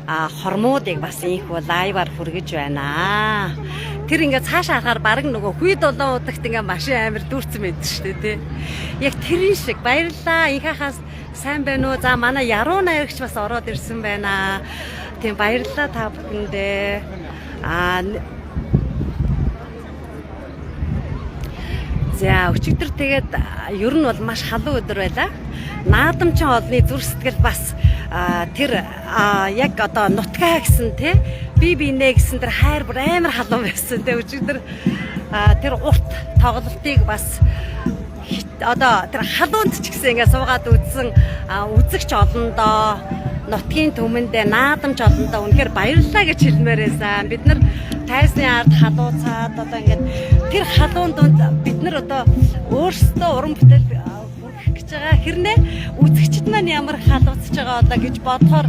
Хормуудыг бас ийхүү live аар хүргэж байна. Тэр ингээд цаашаа харахаар баг нөгөө хүй долоон удагт ингээд машин амир дүүрсэн байдаг шүү дээ, тий. Яг тэрэн шиг баярлалаа. Инхахаас сайн байна уу? За, манай яруу найрагч бас ороод ирсэн байна. Тийм, баярлалаа та бүхэндээ. За, өчигдөр тэгээд ер нь бол маш халуун өдөр байлаа. Наадамчин олны зүр сэтгэл бас тэр яг одоо нутгаа гэсэн, те, би бинэ гэсэн тэр хайр бүр амар халуун байсан, те. Өчигдөр тэр урт тоглолтыг бас одоо тэр халуунд ч гэсэн ингээ суугаад үзсэн үзэгч олондоо, нутгийн түмэндээ, наадамч олондоо үнэхээр баярлалаа гэж хэлмээр байсан. Бид нар тайзны ард халууцаад одоо ингээд тэр халуун дунд бид нар одоо өөрсдөө уран бүтээл хүргэх гэж байгаа. Хэрнээ үзэгчд маань ямар халууцж байгаа одоо гэж бодохоор